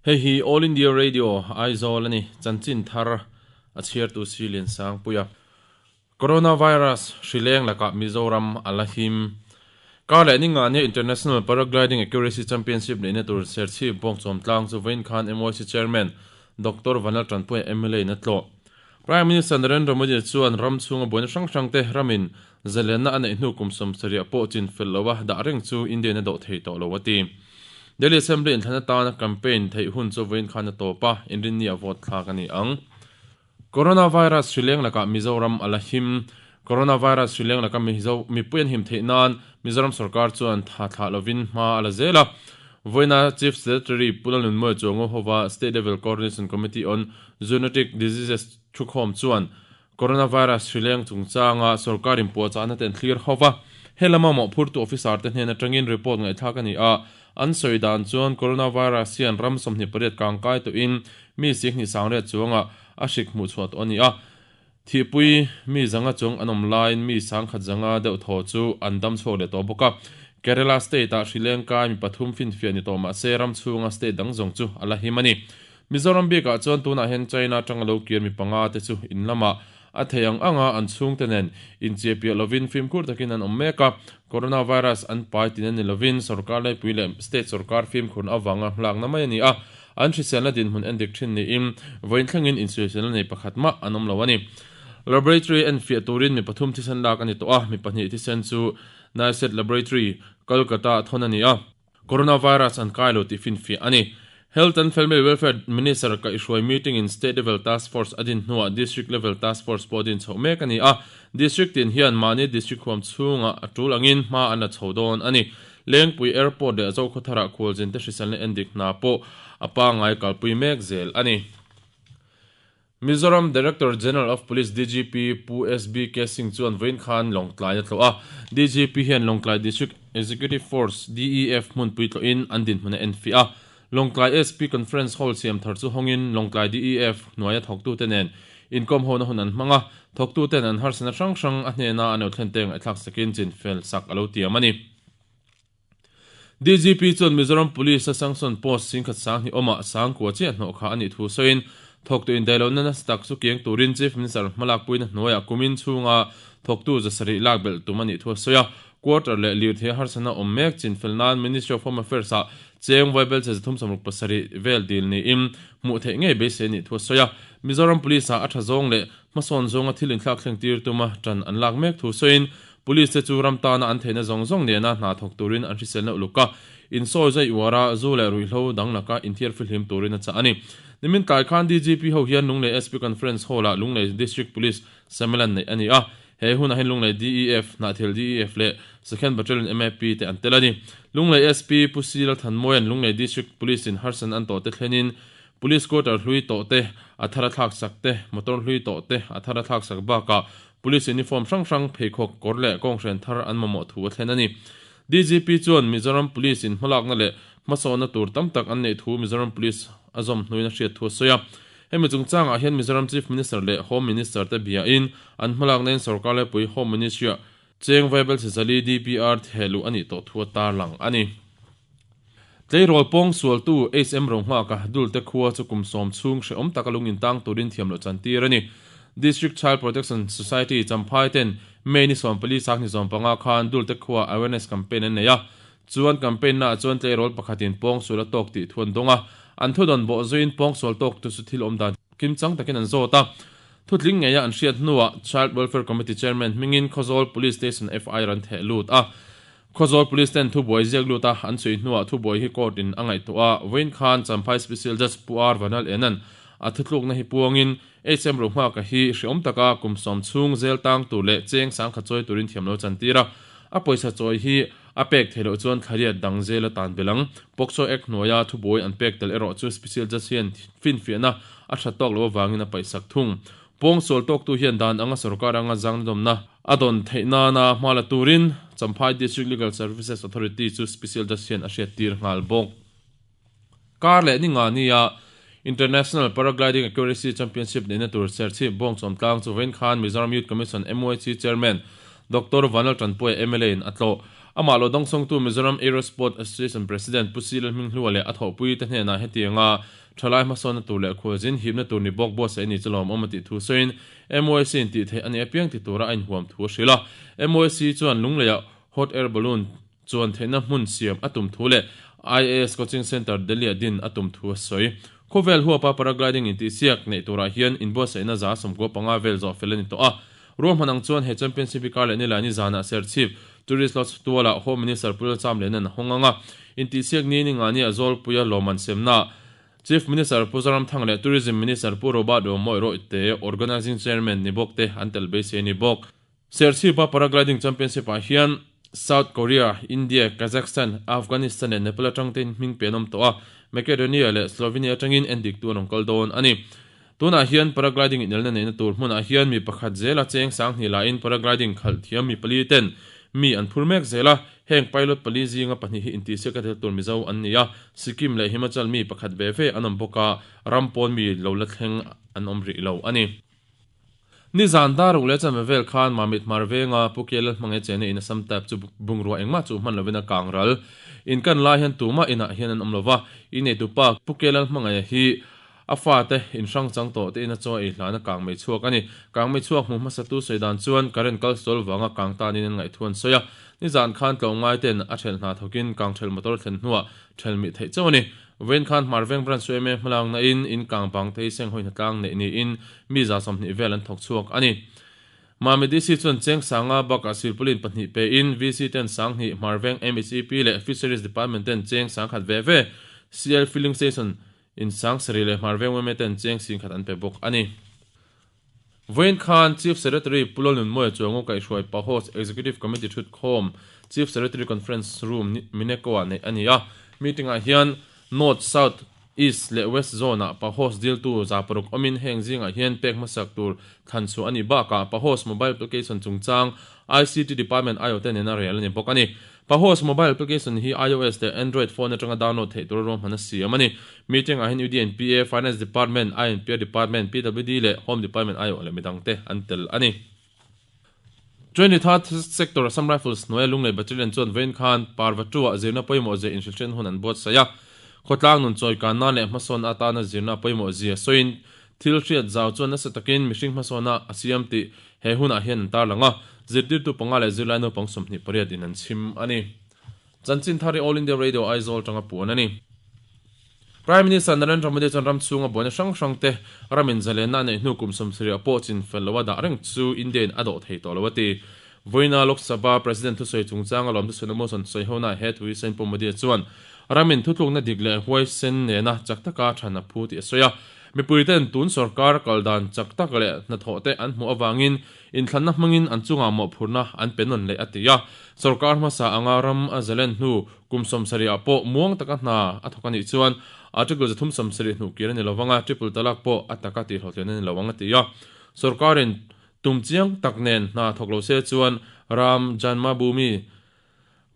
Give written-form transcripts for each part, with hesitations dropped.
Hei hi All India Radio, Aizawl a ni. Chanchin thar a chhiartu si Liansangpuia. Coronavirus hri leng lakah Mizoram a la him. Kar leh ninga nia International Paragliding Accuracy Championship neihna tur Serchhip Bawngchawm tlang chu vawiin khan MYC Chairman Doctor Vanlal Tanpuia mla in a tlawh. Prime Minister Narendra Modi chuan ram chhunga buaina hrang hrangte ramin zalenna a neih hnu kum 70 pawh chin fel loa dah reng chu India in a dawh thei tawh lo a ti. Delhi Assembly inthlan atana campaign theih hun chu vawiin khan a tawp a, inrinni a vote thlak a ni ang. Coronavirus hri leng lakah Mizoram a la him. Coronavirus hri leng laka Mizo mipui an him theih nan Mizoram sorkar chuan tha thlah lovin hma a la zel a. Vawiina Chief Secretary Pu Lalnunmawia Chuango hova State Level Coordination Committee on Zoonotic Diseases thukhawm chuan Coronavirus hri leng chungchanga sorkar inpuahchahna te an thlir ho va. He lama mawhphurtu officer te hnen atangin report ngaihthlak a ni a, an sawi dan chuan coronavirus hian ram 28 kangkai tawhin mi 10,000 sangriat chuangah a hrik hmuh chhuah tawh a ni a. Thihpui mi zanga chung an awm laiin mi sangkhat zanga deuh thaw chu an dam chhuak leh tawh bawk a. Kerala state-ah hri lengkai mi pathum finfiah ni tawh mah se ram chhunga state dang zawng chu a la him a ni. Mizoram bikah chuan tunah hian China atanga lo kir mi panga te chu in lamah a thei ang anga an chhungte nen inchiahpiah lovin fimkhur takin an awm mek a. Coronavirus an pai tin a ni lovin sorkar laipui leh state sorkar fimkhurna avanga hmalakna mai a ni a. An hriselna dinhmun endik thin niin vawiin thlengin insuiselna nei pakhat mah an awm lo a ni. Laboratory enfiah turin mi pathum thisen lak a ni tawh a, mi pahnih thisen chu NICET Laboratory, Kolkata-ah thawn a ni a. Coronavirus an kai lo tih finfiah a ni. Health and Family Welfare Minister kaihhruai meeting in State Level Task Force a din hnuah District Level Task Force pawh din chhoh mek a ni a. District tin hian mahni district huam chhungah a tul angin hma an la chho dawn a ni. Lengpui Airport leh Zokhawtharah khualzinte hriselna endik hna pawh a pangngai kalpui mek zel a ni. Mizoram Director General of Police, DGP, Pu SBK Singh chuan vawiin khan Lawngtlai a tlawh a. DGP hian Lawngtlai District Executive Force, DEF, hmunpui tlawhin an dinhmun a enfiah a. Lawngtlai SP Conference Hall siam thar chu hawngin Lawngtlai DEF hnuaia thawktute nen inkawm hona hun an hmang a. Thawktuten an harsatna hrang hrang a hnena an lo thlen te ngaihthlak sakin chinfel sak a lo tiam a ni. DGP chuan Mizoram Police a sanction post singkhat sang hnih awmah sangkua chiah hnawh kha a nih thu sawiin, thawktu indaihlohna nasa tak chu kiang turin Chief Minister hmalakpuina hnuaiah kumin chhunga thawktu zasarih lak belh tum a nih thu a sawi a. Quarter leh lirthei harsatna awm mek chinfel nan Ministry of Home Affairs-ah cheng vaibelchhe 367 vel dil niin hmuh theih ngei beisei a nih thu a sawi a. Mizoram Police-ah a tha zawng leh hmasawn zawnga thil inthlak thleng tir tuma tan an lak mek thu sawiin, Police te chu ram tana an theihna zawng zawng nena hna thawk turin an hriselna uluk a, insawi zai uar a, zu leh ruihhlo dang laka inthiar fihlim turin a chah a ni. Nimin tlai khan DGP ho hian Lunglei SP Conference Hall-ah Lunglei District Police Sammelan neih a ni a, he hunah hian Lunglei DEF, Hnahthel DEF leh Second Battalion MAP te an tel a ni. Lunglei SP Pu C Lalthanmawia'n Lunglei District Police-in harsatna an tawh te thlenin Police quarter hlui tawh te a thar a thlak sak te, motor hlui tawh te a thar a thlak sak bakah Police uniform hrang hrang, pheikhawk, kawr leh kawnghren thar an mamawh thu a thlen a ni. DGP chuan Mizoram Police in hmalakna leh hmasawnna tur tam tak an neih thu Mizoram Police a zawm hnuin a hriat thu a sawi a. Hemi chungchangah hian Mizoram Chief Minister leh Home Minister te biain an hmalakna in sorkar laipui Home Ministry-ah cheng vaibel chezali DPR thehluh a nih tawh thu a tarlang a ni. Tleirawl pawng sualtu HM Rohmaka Dulte khua chu kum 10 chhung hrehawm taka lung intang turin thiam loh chantir a ni. District Child Protection Society Champhai ten May ni 14 sang ni 15 khan Dulte khua awareness campaign an nei a. Chuan campaign naah chuan tleirawl pakhatin pawng sual a tawk tih thu an dawng a. An thudawn bawh zuiin pawng sual tawk tu chu thil awm dan kim chang takin an zawt a. Thutling ngeia an hriat hnuah Child Welfare Committee Chairman hmingin Khawzawl Police Station FIR an theh lut a. Khawzawl Police ten thubuai ziak lut a, an chhui hnuah thubuai hi court in a ngaihtuah a, vawiin khan Champhai Special Judge Pu R Vanal Enan a thutlukna hi puangin HM Rohmaka hi hreawm taka kum 10 chhung zel tang tur leh cheng sangkhat chawi turin thiam lo chantir a, a pawisa chawi hi a pek theih loh chuan thlariat dang zel a tan belh ang. POCSO Act hnuaia thubuai an pek tel erawh chu Special Judge hian finfiahna a that tawk loh avangin a paihsak thung. Pawngsual tawktu hian dan anga sorkar anga zangna a dawn theih nana hma la turin Champhai District Legal Services Authority chu Special Judge hian a hriattir nghal bawk. Kar leh ni nga nia International Paragliding Accuracy Championship neihna tur Serchhip Bawngchawm tlang chu vawiin khan Mizoram Youth Commission, MYC, Chairman Doctor Vanlal Tanpuia mla in a tlawh. Amah lo dawngsawngtu Mizoram Aerosport Association President Pu C Lalhminghlua leh a thawhpuite hnenah hetianga thalai hmasawnna tur leh khualzin hipna tur ni bawk buatsaih a ni chu lawmawm a tih thu sawiin MYC in tih theih a nih apiang ti tura a inhuam thu a hrilh a. MYC chuan Lungleiah Hot Air Balloon chuan theihna hmun siam a tum thu leh IAS Coaching Centre Delhi-ah din a tum thu a sawi. Khawvel huapa Paragliding intihsiak neih turah hian inbuatsaihna 95 vel zawh fel a ni tawh a. Ruahman ang chuan he Championship hi kar leh Nilaini zanah Serchhip Tourist Lodge tualah Home Minister Pu Lalcham Lenan a hawng ang a. Intihsiak ni Ningani a Zawlpuia lawmman semna Chief Minister Pu Zoramthanga leh Tourism Minister Pu Robert Romawih Rawihte, Organising Chairman ni bawk te an tel beisei a ni bawk. Serchhipa Paragliding Championship ah hian South Korea, India, Kazakhstan, Afghanistan leh Nepal atang tein hming pe an awm tawh a, Macedonia leh Slovenia atangin endiktu an rawn kal dawn a ni. Tunah hian Paragliding inelna neihna tur hmunah hian mi pakhat zela cheng sanghnih lahin Paragliding khalh thiam mi pali ten mi an phur mek zel a, heng pilot pali zinga pahnih hi intihsiak a tel tur Mizo an ni a, Sikkim leh Himachal mi pakhat ve ve an awm bawk a, ram pawn mi lo la thleng an awm rih lo a ni. Nizan dar ruk leh chanve vel khan Mamit Hmar venga Pu Kialal hmangaih chena in Assam type chu bungrua engmah chu hman lovin a kang ral. In kan lai hian tumah inah hian an awm lova, i neitu pa Pu Kialal hmangaiha hi a fate in hrang chang tawh te in a chaw ei hlan a kang mei chhuak a ni. Kang mei chhuak hmu hmasa tu sawi dan chuan current kal sual vanga kang tan in an ngaih thu an sawi a. Nizan khan tlawmngai ten a thelh hna thawkin kang thelh motor thlen hnuah thelh mih theih chauh a ni. Vawiin khan Hmar Veng Branch yma hmalakna in in kang bang te hi senghawi hnatlang neih niin mi 20 vel an thawk chhuak a ni. Mami DC chuan Cheng Sanga bakah silpauline pahnih pe in VC ten 2000 Hmar Veng MHEP leh Fisheries Department ten cheng 1000 ve ve, CL Filling Station in 7000 leh Hmar Veng yma ten cheng 10,000 an pe bawk a ni. Vawiin khan Chief Secretary Pu Lalnunmawia Chuangu kaihhruai Pahos Executive Committee thutkhawm Chief Secretary Conference Room Mineko ah neih a ni a. Meeting ah hian North, South, East leh West Zone ah Pahos diltu 600 awmin heng zingah hian pek hmasak tur thlan chhuah a nih bakah Pahos Mobile Application chungchang ICT Department aiawhte nena rel a ni bawk a ni. Pahos mobile application hi iOS leh Android phone atanga download theih tura ruahman a siam a ni. Meeting ah hian UDNPA, Finance Department, INPR Department, PWD leh Home Department aiawh leh midangte an tel a ni. 23rd Sector Assam Rifles hnuaia Lunglei Battalion chuan vawiin khan Parvatu-ah zirna pawimawh zia inhrilhriatna hun an buatsaih a. Khawtlang nun chawikan nan leh hmasawnna atana zirna pawimawh zia sawiin Thil hriat zau chuan nasa takin mihring hmasawnna a siam tih he hunah hian an tarlang a, zirtirtu panga leh zirlai naupang 28 in an chhim a ni. Chanchin thar hi All India Radio Aizawl tanga puan a ni. Prime Minister Narendra Modi chuan ram chhunga buaina hrang hrang te ramin zalenna a neih hnu kum 70 ah pawh chin fel loa dah reng chu India in a dawh thei tawh lo a ti. Vawiina Lok Sabha President thusawi chungchanga lawm thusawi Motion sawi hona he thu hi sawiin Pu Modi chuan ramin thutlukna dik leh huaisen nena chak taka than a phu tih a sawi a. Mipuiten tun sorkar kal dan chak tak leh hnathawh te an hmuh avangin inthlanna hmangin an chungah mawhphurhna an pe nawn leh a ti a. Sorkar hmasa anga ram a zalen hnu kum 70 ah pawh muang taka hna a thawk a nih chuan Article 370 hnuh kir a ni lovang a, Triple Talaq pawh a taka tihhlawhtlian a ni lo ang a ti a. Sorkarin tum chiang tak nen hna thawk lo se chuan Ram Janmabhoomi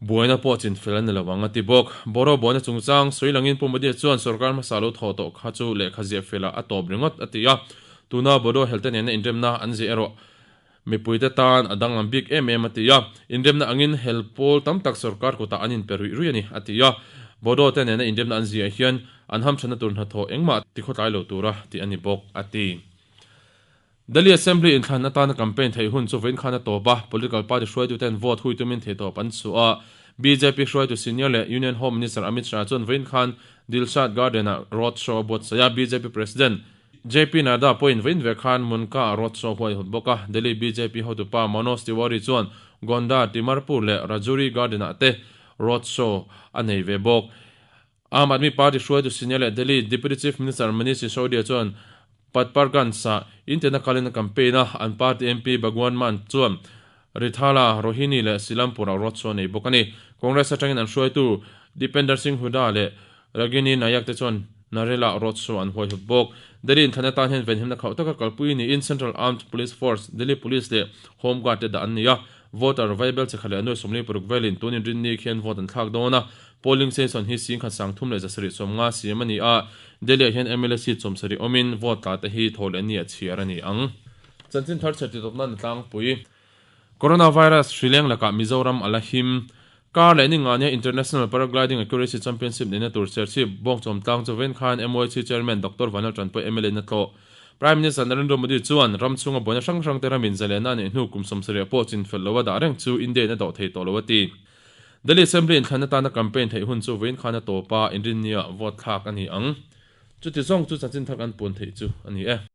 Buaina pawh chin fel a ni lo ang a ti bawk. Boro buaina chungchang sawi langin Pu Modi chuan sorkar hmasa lo thawh tawh kha chu lehkha ziah felah a tawp ringawt a ti a. Tuna Bodo helte nena inremna an ziah erawh mipuite tan a danglam bik em em a ti a. Inremna angin hel pawl tam tak sorkar kutah an inpe ruih ruih a ni a ti a. Bodo te nena inremna an ziah hian an hamthanna tur hnathawh engmah tikhawtlai lo tura tih a ni bawk a ti. Delhi Assembly inthlan atana campaign theih hun chu vawiin khan a tawp a, political party hruaituten vote hui tumin theihtawp an chhuah a. BJP hruaitu senior leh Union Home Minister Amit Shah chuan vawiin khan Dilshad Garden-ah road show a buatsaih a, BJP President JP Nadda pawhin vawiin ve khan Munka-ah road show huai hawt bawk a. Delhi BJP hotupa Manoj Tiwari chuan Gonda, Timarpur leh Rajouri Garden-ah te road show a nei ve bawk. Aam Aadmi Party hruaitu senior leh Delhi Deputy Chief Minister Manish Sisodia chuan Patparganj-ah intena kalin a campaign a, an party MP Bhagwant Mann chuan Rithala, Rohini leh Silampur-ah road show a nei bawk a ni. Congress atangin an hruaitu Deepender Singh Hooda leh Ragini Nayak te chuan Narela-ah road show an huaihawt bawk. Delhi inthlan atan hian venhimna khauh taka kalpui niin Central Armed Police Force, Delhi Police leh Home Guard te dah an ni a. Voter vaibel chekhat leh nuai 46 velin tun inrinni khian vote an thlak dawn a. Polling station hi 13,750 siam a ni a, Delhi-ah hian mla seat 70 awmin vote tla te hi thaw leh ni a chhiar a ni ang. Chanchin thar chhe titawpna ni tlangpui. Coronavirus hrileng lakah Mizoram a la him. Kar leh Ningania International Paragliding Accuracy Championship neihna tur Serchhip Bawngchawm tlang chu vawiin khan MYC Chairman Doctor Vanlaltanpuia mla in a tlawh. Prime Minister Narendra Modi chuan ram chhunga buaina hrang hrangte ramin zalena a neih hnu kum 70 pawh chinfel loa dah reng chu India in a dawh thei tawh lo a ti. Delhi Assembly inthlanna tana campaign theih hun chu vawiin khan a tawp a, Inrinnia vote thlak a ni ang. Chuti zawng chu chanchin thar kan puan theih chu a ni e.